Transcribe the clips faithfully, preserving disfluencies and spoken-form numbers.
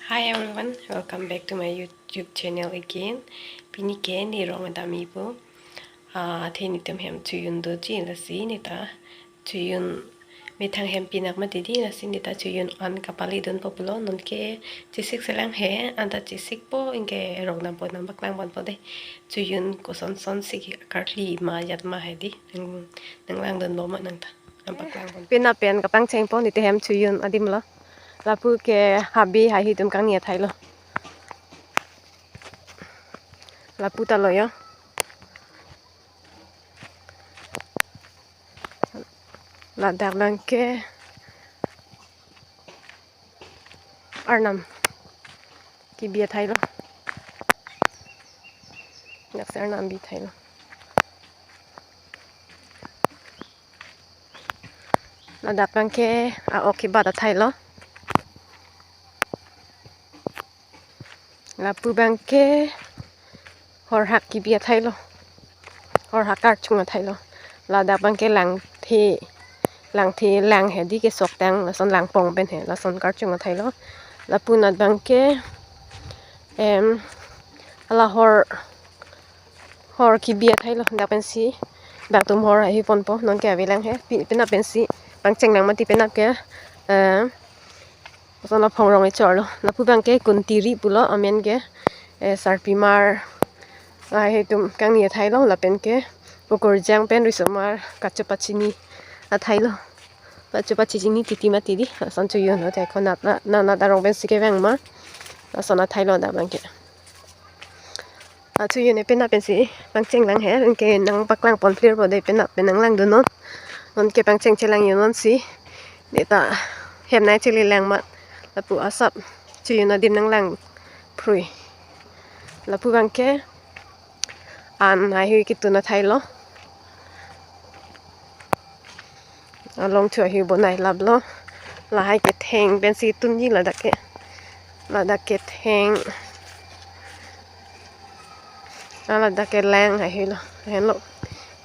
Hi everyone, welcome back to my YouTube channel again. Pini ke ne rong adamji pu. Ah, athe netum hem chojun doji, lasi neta chojun methang hem pinak mati di, lasi neta chojun an kapali dunpo pulo. Non ke chesik selang he, anta chesikpo, anke rong dampo, nangpaklang ponpo de. Chojun koson son si karkli ma jat ma he di. Nang, nanglang dunbom ma nangta. Nangpaklang pon. Penap pen kapangchengpo, neta hem chojun adim lo. Lapu ke habe haihui atum kangni athai lo. Lapu ta lo yo. Ladak abang ke Arnam kebi athai lo. Dak si Arnam bi athai lo. Ladak abang ke a-ok kebat athai lo. Lapu abang ke horhak kebi athai lo. Horhak karchung athai lo. Ladak abang ke langthe, langthe lang he di, kesoktang lason langpong pen he, lason karchung athai lo. Lapu anat abang ke, em, ala hor, hor kebi athai lo, dak pensi bak atum hor haihui ponpo, non ke avelang he, pi-, penap pensi pangcheng lang mati, penap ke, eh, lason la phongrong echor lo. Lapu abang ke Kuntiri pulo amen ke, eh, sarpimar haihui atum kangni athai lo, lapen ke Ukurjang pen risomar kachopachini athai lo. Kachopachini titi mati di, lason chojun lo, te konat na, na, na darong pensi kevang ma, lason athai lo dak abang ke. Achojun ne penap pensi pangcheng lang he, anke nangpaklang pon clear po de, penap pen nanglang dunnon. Non ke pangcheng chelang yo non si. Neta hem nai chele lang ma. Lapu asap chojun adim nanglang phrui. Lapu abang ke an haihui ketun athai lo. Along chu haihui bonai lap lo. Lahai ketheng pensi tunji ladak ke. Ladak ketheng. Ah, ladak ke lang haihui lo. Henlo.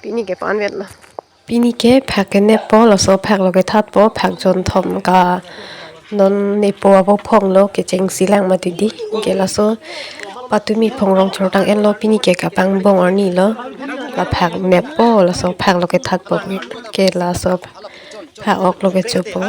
Pini ke panvet lo. Pini ke phak keneppo, laso phak lo kethatpo, phak jonthom ka non nepo apo phong lo, kechengsi lang mati di. Ke laso patumi phongrong chortang enlo, pini ke kapangbong arni lo. La phak neppo, laso phak lo kethatpo ke laso phak ok lo kechopo.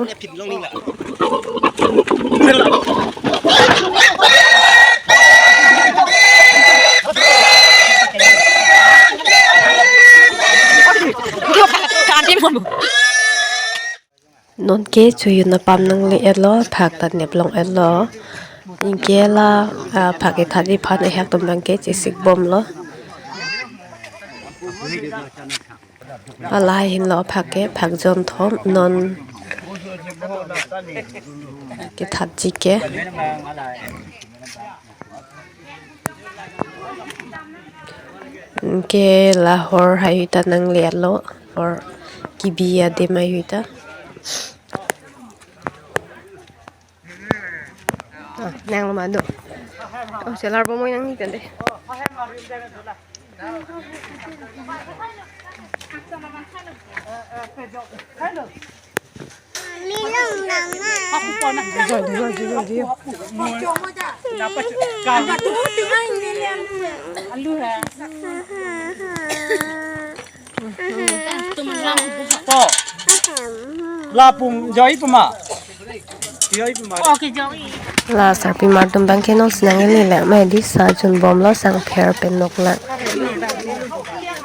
Non ke chojun apam nangle-etlo, phak ta neplong-etlo. Anke la, ah, phak kethari aphan ehak atum abang ke chesikbomlo. Lahai henlo phak ke, phak jonthom non kethatji ke. Anke la hor haihui ta nangle-etlo, hor kebi adim haihui ta. Ah, nanglo ma do. Oh, selar bomoi nangji tende. To. Lapum joi puma. Joi puma. Oke, joi. La sarpimar atum abang ke non si nangle lang ma di, sa junbomlo, sangpher pen noklang.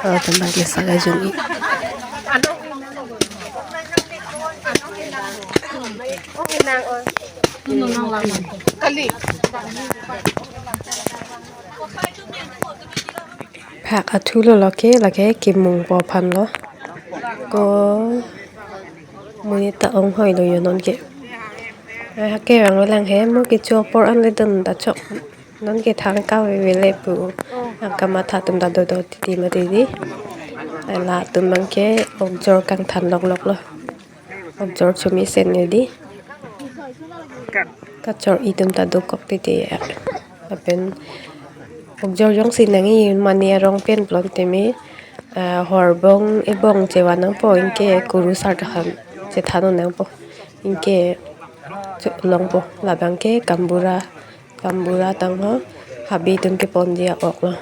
Atum abang ke sa junji. Phak athu lo, lo ke lake kemungpo aphan lo. Ko monit ta ong hoi lo yo non ke. Ai, hake vang velang he, mo kecho apor an le dun ta chok. Non ke thang kave vele pu. Ang kamatha atum ta dodo titi mati di. Ai, latum abang ke okjor kangthan loklok lo. Okjor chumi sen ne di. Kachor-i atum ta dokok titi ya. Lapen okjor jongsi nangji mane arong pen pulote me, ah, horbong ebong chevan nangpo, anke kurusar ta han chethan nangpo. Anke cho-, longpo, labang ke kambura Tambura tangho, habe atum keponji a-ok lo.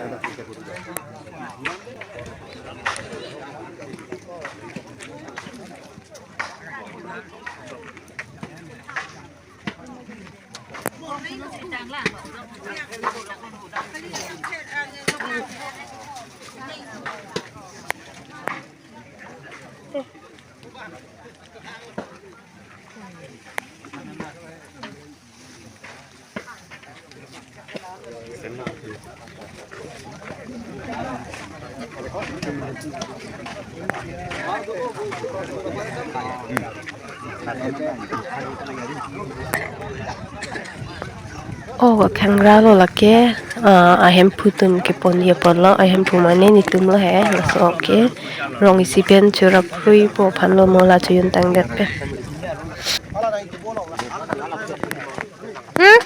O, khangra lo lake, ah, ahemphu atum keponji apotlo, ahemphu mane netum lo he, laso ke rong isi pen chorap rui po aphan lo mo la choyun tangdet pen. Hmm?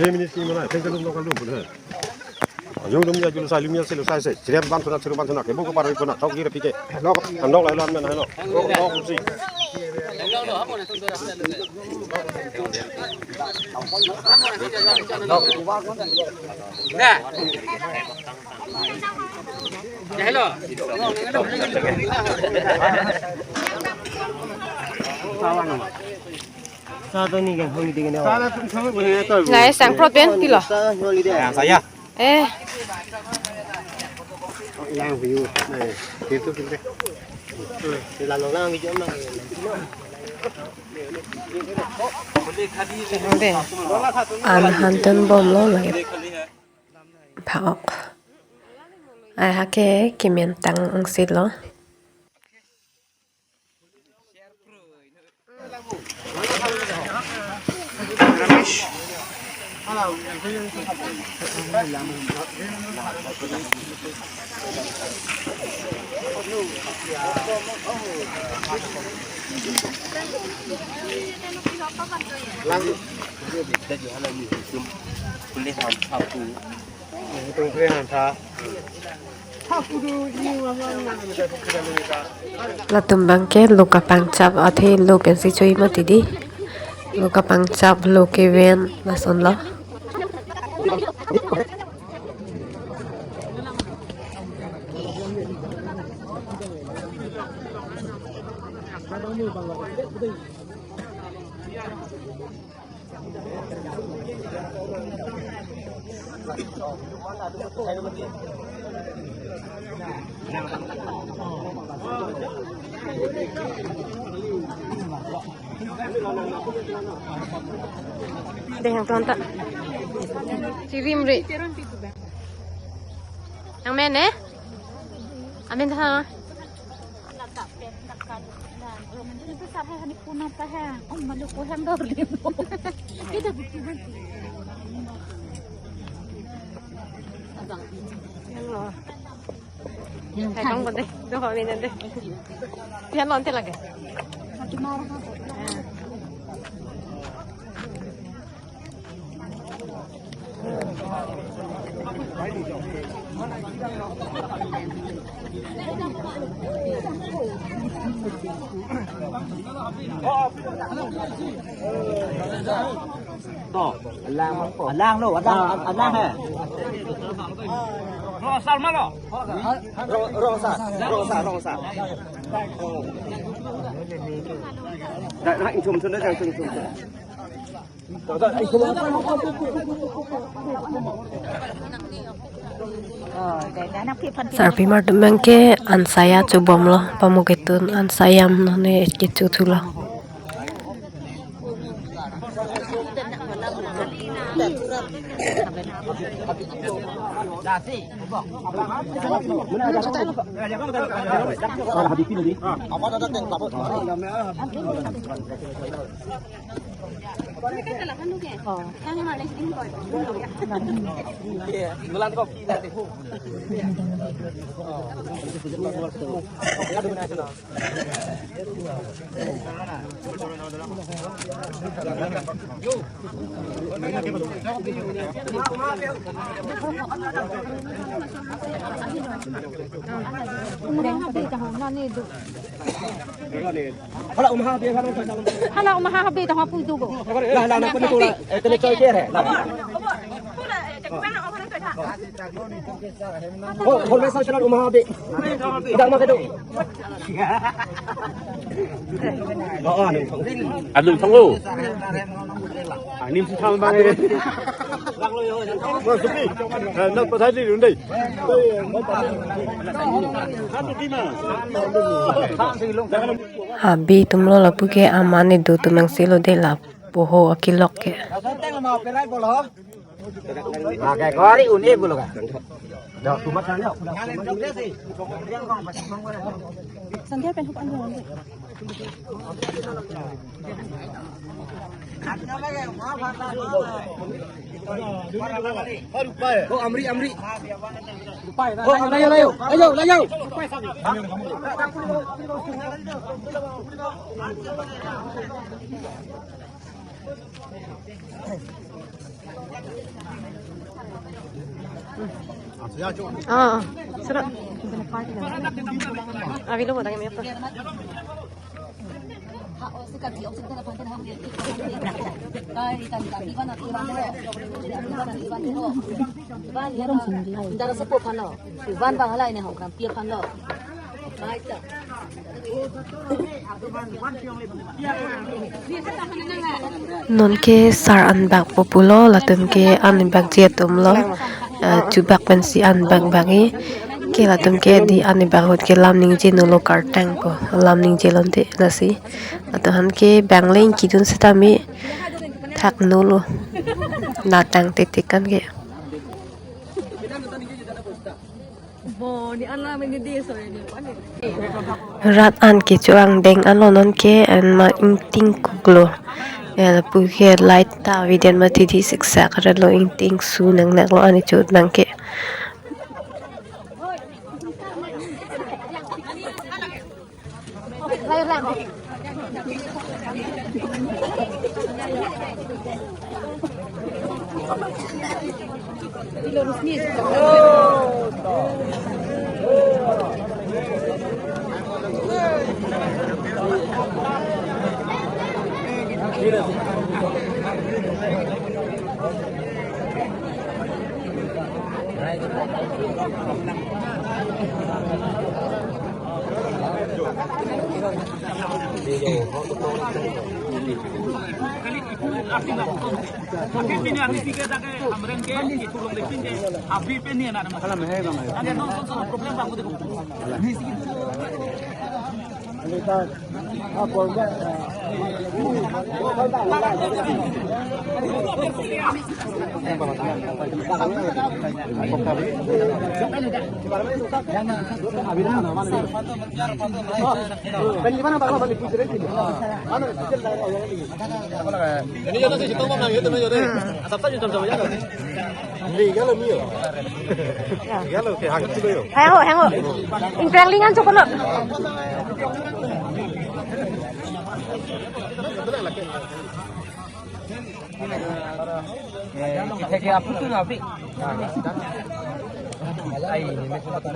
Hei, ministry mana? Tengkelum lokal dum pun, he. Yung dum ya julu sai, lum ya selu sai se. Sirep ban suna, siru ban suna. Ke buku paru puna. Thok jira pike. Nok, nok lai lam na, nok. Nok, nok si. Nah. Ya, hello. Sa to ni kan, hong di kan. Nai, sang prot pen pilo. Yang saya. Eh. Yang view. Nah, itu kita. Hmm, lalu lang video mang. Ante. An han ton bomlo lake. Pha-ok. Ai ha ke kemen tang angsit lo. Latum abang ke lo kapangchap athe lo pensi choi mati di. Lo kapangchap lo keven lason lo. Dei, hang ton ta. Chirim ri. Hang men ne? Amen tha. Hello. Hai, kong ko de, do ho, mina de. Pian lon te lake. To, alang, alang lo, alang, alang he. Rong asar ma lo? Rong, rong asar, rong asar, rong asar. Dah, dah, inchum sun dah, inchum sun. Sarpimar atum abang ke ansaya chobomlo, pamuk ketun ansayam none kecho thulo. Hala uma ha be, hala uma ha be, tang pu tu bo. La, la, la, kuni tu la. Eh, kene choi ke re. La. Ho, ho, me sa chana uma ha be. Idang ma ke do. Oh, oh, anung thang. Anung thang o. Anim si thang bang e. Wah, supi. Eh, nak pathai di rundai. Habi atum lo lapu ke aman kedo atum angselo de lapu ho akilok ke. Akai kori un-e pulo ka. Dok, tumat sana. Sandhya pen hup anjing. Oh, Amri, Amri. Oh, layo, layo, layo, layo. Ah, ah. Sira. Abi lo bodang mi apa? Ivan bang hala ini hong kram pia phanlo. Non ke sar an bak po pulo, latum ke an bak ji atum lo, eh, chubak pensi an bak bang e, ke latum ke di an bak ahut ke lam ningje nolo kartang po, lam ningje lonte lasi. Latum aphan ke bang le ingkidun setame thak nolo, natang tetekan ke. Rat an ke cho-ang deng alo non ke, an ma ingting kuklo. Ya, lapu ke light ta avedetma thidi siksak rat lo, ingting su nang nak lo ani chot bang ke. Ini jatuh si Tom Bang, ya, teman, ya, deh. Asap saja Tom Bang, ya. Ini galo mio. Galo ke hang tu yo. Hang ho, hang ho. Ingkrang lingan cukup lo. Eh, kita ke apa tu nabi? Ai, ini macam tu.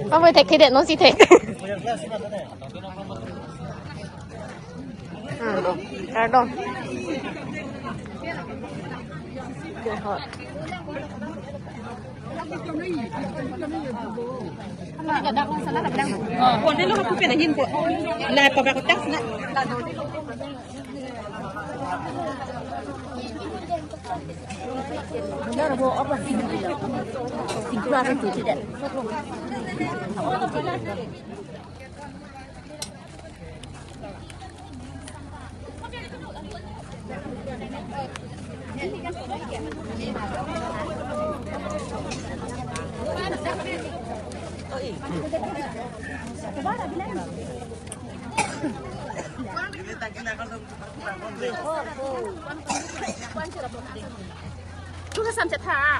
Apa tak kira non si tak. Hmm, kardom. Tuh, samsat ha.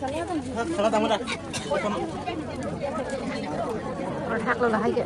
Hor hak lo lahai ke.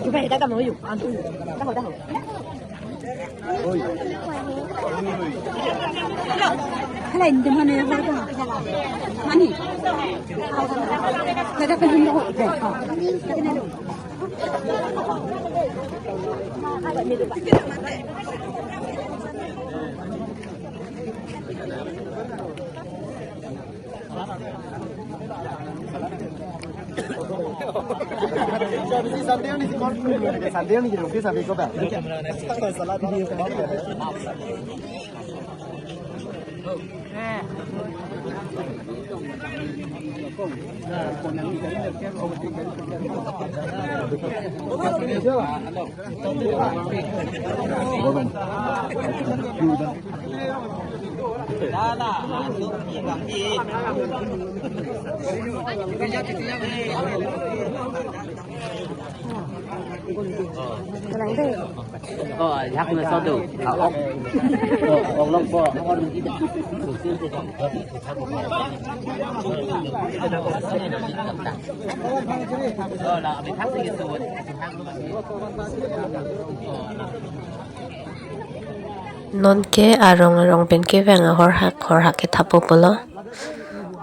Coba kita kamu yuk, antum yuk. Tahu, tahu. Hala, hindi mo na yung harap mo. Mani. Kada pa hindi ko. Oh, yak na sodo. Ah, ok. Oh, ok, lok po. Oh, la, abang kasi gitu. Nonke arong arong pen kevang ahorhak, horhak kethappo pulo.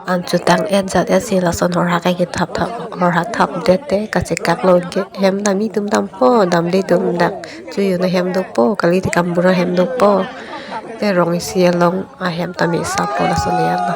An chutang et jat et si lason horhak ke kethap thap, horhak thapdet te kachekak lo ke hem tame tum dampo, damde tum dak chuyu na hem dopo, kali te kambura hem dopo. Te rong isi along ahem tame sapo lason ya lo.